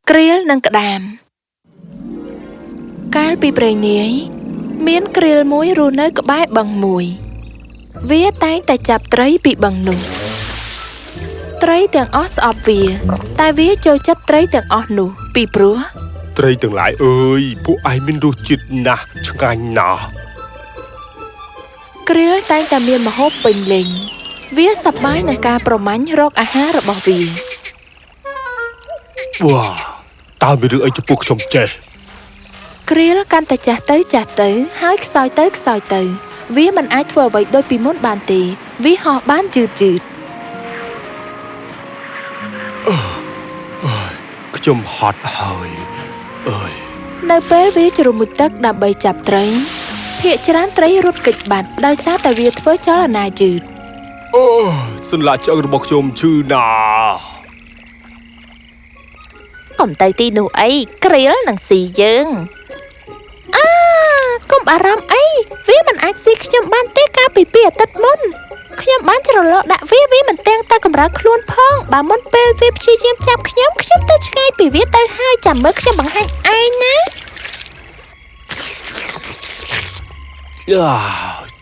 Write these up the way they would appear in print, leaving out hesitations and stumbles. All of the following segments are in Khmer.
ក្រៀលនិងក្តាមកាលពីព្រេងនាយមានក្រៀលមួយរស់នៅក្បែរបឹងមួយវាតែងតែចាប់ត្រីពីបឹងនោះត្រីទាំងអស់ស្អប់វាតែវាចូលចិត្តត្រីទាំងអស់នោះពីព្រោះត្រីទាំងឡាយអើយពួកឯងមានរសជាតិណាស់ឆ្ងាញ់ណាស់ក្រៀលតែងតែមានម្ហូបពេញលេញវាសប្បាយនឹងការប្រមាញ់រកអាហាររបស់វាវ៉ាតើមានរឿងអីចំពោះខ្ញុំចេះក្រៀលកាន់តែចាស់ទៅចាស់ទៅហើយខ្សោយទៅខ្សោយទៅវាមិនអាចធ្វើអ្វីដូចពីមុនបានទេវាហោះបានយឺតយឺតខ្ញុំហត់ហើយអើយនៅពេលវាជ្រមុជទឹកដើម្បីចាប់ត្រីភាគច្រើនត្រីរត់គេចបាត់ដោយសារតែវាធ្វើចលនាយឺតអូសន្លាក់ឆ្អឹងរបស់ខ្ញុំឈឺណាស់កុំទៅទីនោះអីក្រៀលនឹងស៊ីយើងអាកុំបារម្ភអីវាមិនអាចស៊ីខ្ញុំបានទេកាលពីពីអាទិត្យមុនខ្ញុំបានជ្រលក់ដាក់វាវាមិនទាំងតែកម្រើកខ្លួនផងបើមុនពេលវាព្យាយាមចាប់ខ្ញុំខ្ញុំទៅឆ្ងាយពីវាទៅហើយចាំមើលខ្ញុំបង្ហាញឯងណាយ៉ា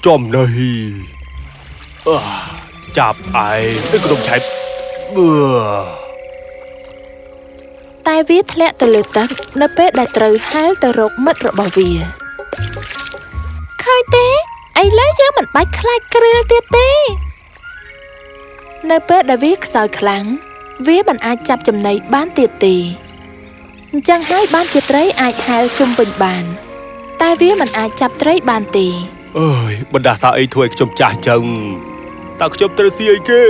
ចំនេះអើចាប់ឯងនៅក្នុងឆែបបឺតែវាធ្លាក់ទៅលើទឹកនៅពេលដែលត្រូវហែលទៅរកមិត្តរបស់វាឃើញទេឥឡូវយើងមិនបាច់ខ្លាចក្រៀលទៀតទេនៅពេលដែលវាខ្សោយខ្លាំងវាមិនអាចចាប់ចំណីបានទៀតទេអញ្ចឹងហើយបានជាត្រីអាចហែលជុំវិញបានតែវាមិនអាចចាប់ត្រីបានទេអើយបណ្ដាសាអីធ្វើឲ្យខ្ញុំចាស់ចឹងតើខ្ញុំត្រូវស៊ីអីគេ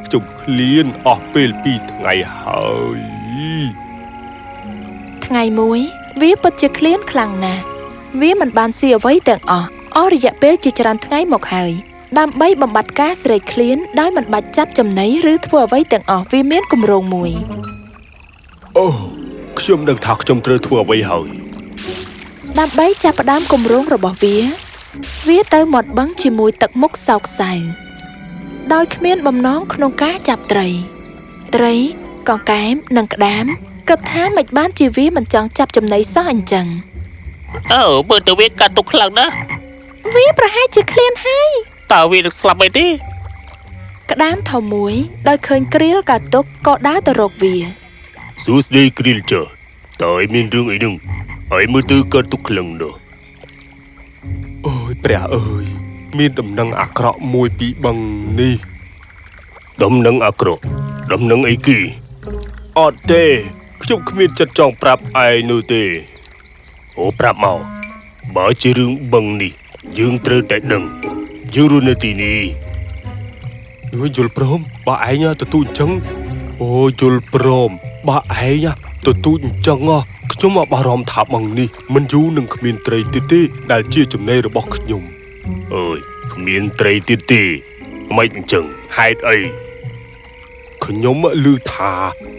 ខ្ញុំឃ្លានអស់ពេល2ថ្ងៃហើយថ្ងៃមួយវាពិតជាឃ្លានខ្លាំងណាស់វាមិនបានស៊ីអ្វីទាំងអស់អស់រយៈពេលជាច្រើនថ្ងៃមកហើយដើម្បីបំបត្តិការស្រេកឃ្លានដោយមិនបាច់ចាប់ចំណីឬធ្វើអ្វីទាំងអស់វាមានគម្រោងមួយអូខ្ញុំដឹងថាខ្ញុំត្រូវធ្វើអ្វីហើយដើម្បីចាប់ផ្ដើមគម្រោងរបស់វាវាទៅមាត់បឹងជាមួយទឹកមុខសោកសៅដោយគ្មានបំណងក្នុងការចាប់ត្រីត្រីកង្កែបនិងក្តាមគិតថាមិនបានជាវាមិនចង់ចាប់ចំណីសោះអញ្ចឹងអើមើលទៅវាកាត់ទុកខ្លាំងណាស់វាប្រហែលជាឃ្លានហើយតើវានឹងស្លាប់អីទេក្តាមធំមួយដោយឃើញក្រៀលកាត់ទុកក៏ដើរទៅរកវាសួស្តីក្រៀលចើតើឯងមានរឿងអីនឹងឯងមើលទៅកាត់ទុកខ្លាំងណាស់អូយព្រះអើយមានដំណឹងអាក្រក់មួយពីបឹងនេះដំណឹងអាក្រក់ដំណឹងអីគេអត់ទេខ្ញុំគ្មានចិត្តចង់ប្រាប់ឯងនោះទេអូប្រាប់មកបើជារឿងបឹងនេះយើងត្រូវតែដឹងយើងរស់នៅទីនេះយល់ព្រមបើឯងទទួលអញ្ចឹងអូយល់ព្រមបើឯងទទួលអញ្ចឹងខ្ញុំបារម្ភថាបឹងនេះមិនយូរនឹងគ្មានត្រីទៀតទេដែលជាចំណីរបស់ខ្ញុំអើយគ្មានត្រីទៀតទេមិនអញ្ចឹងហេតុអីខ្ញុំឮថា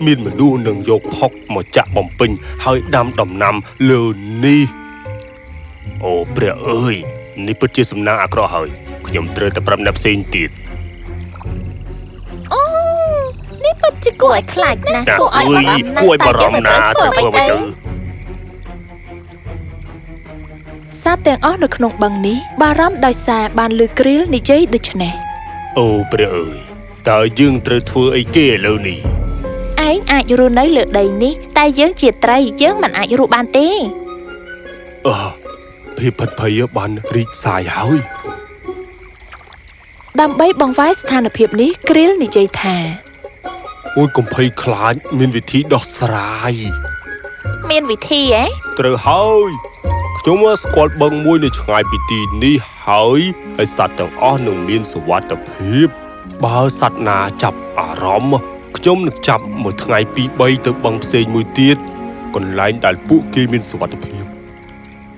មានមនុស្សនឹងយកផុកមកចាក់បំពេញហើយដាំដំណាំលើនេះអូព្រះអើយនេះពិតជាសំណាងអាក្រក់ហើយខ្ញុំត្រូវតែប្រាប់អ្នកផ្សេងទៀតអូនេះពិតជាគួរឲ្យខ្លាចណាស់គួរឲ្យបារម្ភណាស់គួរឲ្យបារម្ភណាស់ត្រូវធ្វើអ្វីទៅសត្វទាំងអស់នៅក្នុងបឹងនេះបារម្ភដោយសារបានឮក្រៀលនិយាយដូច្នេះអូព្រះអើយតើយើងត្រូវធ្វើអីគេឥឡូវនេះឯងអាចរស់នៅលើដីនេះតែយើងជាត្រីយើងមិនអាចរស់បានទេអឺភាពភិតភ័យបានរីកសាយហើយដើម្បីបង្វែរស្ថានភាពនេះក្រៀលនិយាយថាអូយកុំភ័យខ្លាចមានវិធីដោះស្រាយមានវិធីហ៎ត្រូវហើយខ្ញុំស្គាល់បឹងមួយនៅឆ្ងាយពីទីនេះហើយហើយសត្វទាំងអស់នឹងមានសុវត្ថិភាពបើសត្វណាចាប់អារម្មណ៍ខ្ញុំនឹងចាប់មួយថ្ងៃពីរបីទៅបឹងផ្សេងមួយទៀតកន្លែងដែលពួកគេមានសុវត្ថិភាព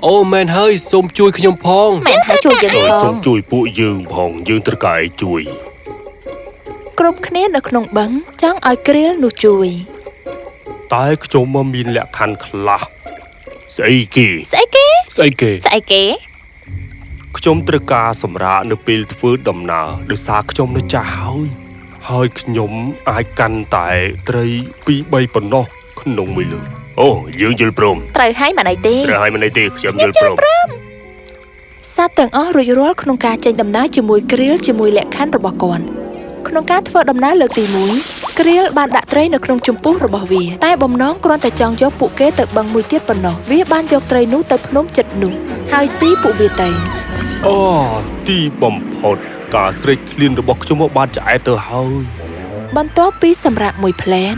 អូមែនហើយសូមជួយខ្ញុំផងមែនហើយជួយយើងផងសូមជួយពួកយើងផងយើងត្រូវការឲ្យជួយគ្រប់គ្នានៅក្នុងបឹងចង់ឲ្យក្រៀលនោះជួយតែខ្ញុំមានលក្ខខណ្ឌខ្លះស្អីគេស្អីគេស្អីគេស្អីគេខ្ញុំត្រូវការសម្រាកនៅពេលធ្វើដំណើរដោយសារខ្ញុំនៅចាស់ហើយហើយខ្ញុំអាចកាន់តែត្រី2 3ប៉ុណ្ណោះក្នុងមួយលើក អូយើងយល់ព្រម ត្រូវហើយមិនអីទេ ត្រូវហើយមិនអីទេខ្ញុំយល់ព្រម សត្វទាំងអស់រួចរាល់ក្នុងការចេញដំណើរជាមួយគ្រៀលជាមួយលក្ខខណ្ឌរបស់គាត់ក្នុងការធ្វើដំណើរលើកទី1គ្រៀលបានដាក់ត្រីនៅក្នុងជំពូករបស់វាតែបំណងគ្រាន់តែចង់យកពួកគេទៅបឹងមួយទៀតប៉ុណ្ណោះវាបានយកត្រីនោះទៅភ្នំចិត្តនោះហើយស៊ីពួកវាទៅ អូទីបំផុតការស្រេកឃ្លានរបស់ខ្ញុំបានឆ្អែតទៅហើយ បន្ទាប់ពីសម្រាប់មួយផ្លែន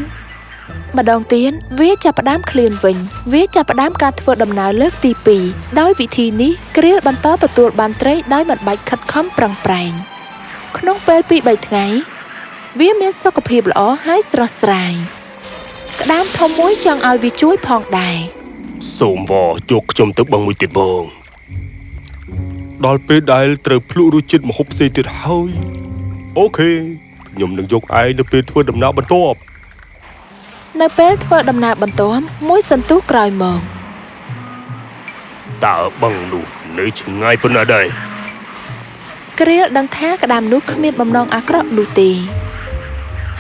ម្ដងទៀតវាចាប់ផ្ដើមឃ្លានវិញវាចាប់ផ្ដើមការធ្វើដំណើរលើកទី2ដោយវិធីនេះគ្រៀលបន្តទទួលបានត្រីដោយមិនបាច់ខិតខំប្រឹងប្រែងក្នុងពេល2-3ថ្ងៃវាមានសុខភាពល្អហើយស្រស់ស្រាយក្តាមធំមួយចង់ឲ្យវាជួយផងដែរ សូមវយកខ្ញុំទៅបឹងមួយទៀតបងដល់ពេលដែលត្រូវភ្លក់រសជាតិម្ហូបផ្សេងទៀតហើយអូខេខ្ញុំនឹងយកឯងនៅពេលធ្វើដំណើរបន្ទាប់ នៅពេលធ្វើដំណើរបន្ទាប់មួយសន្ទុះក្រោយមក តើបឹងនោះនៅឆ្ងាយប៉ុណ្ណាដែរ គ្រៀលដឹងថាក្តាមនោះគ្មានបំណងអាក្រក់នោះទេ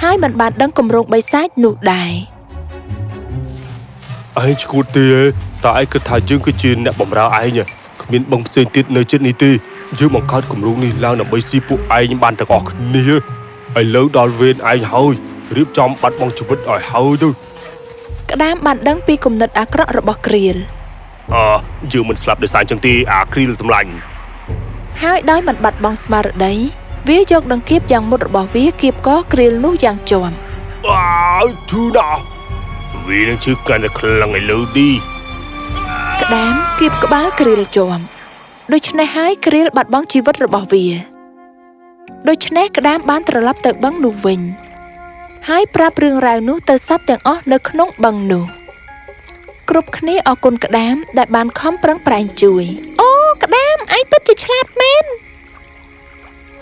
ហើយមិនបានដឹងគម្រោងបិសាចនោះដែរ ឯងឈួតទេតើឯងគិតថាយើងគឺជាអ្នកបម្រើឯងគ្មានបឹងផ្សេងទៀតនៅជិតនេះទេយើងបង្កើតគម្រោងនេះឡើងដើម្បីស៊ីពួកឯងបានទាំងអស់គ្នាឥឡូវដល់វេនឯងហើយរៀបចំបាត់បង់ជីវិតឲ្យហើយទៅ ក្តាមបានដឹងពីគំនិតអាក្រក់របស់គ្រៀល យើងមិនស្លាប់ដោយសារចឹងទេអាគ្រៀលសម្លាញ់ ហើយដោយមិនបាត់បង់ស្មារតីវាយកដង្កៀបយ៉ាងមុតរបស់វាគៀបកគ្រៀលនោះយ៉ាងជាប់ អើធូណាវានឹងឈឺកាន់តែខ្លាំងឥឡូវនេះ ក្តាមគៀបក្បាលគ្រៀលជាប់ដូច្នេះហើយគ្រៀលបាត់បង់ជីវិតរបស់វាដូច្នេះក្តាមបានត្រឡប់ទៅបឹងនោះវិញហើយប្រាប់រឿងរ៉ាវនោះទៅសត្វទាំងអស់នៅក្នុងបឹងនោះគ្រប់គ្នាអរគុណក្តាមដែលបានខំប្រឹងប្រែងជួយអូក្តាមឯងពិតជាឆ្លាតមែន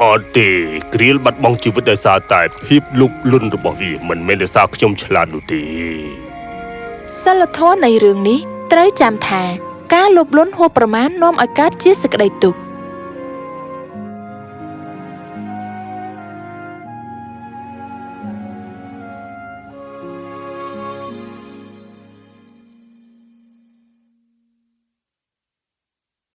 អត់ទេគ្រៀលបាត់បង់ជីវិតដោយសារតែភាពលោភលន់របស់វាមិនមែនដោយសារខ្ញុំឆ្លាតនោះទេ សិលធម៌នៃរឿងនេះត្រូវចាំថាការលោភលន់ហួសប្រមាណនាំឲ្យកើតជាសេចក្តីទុក្ខ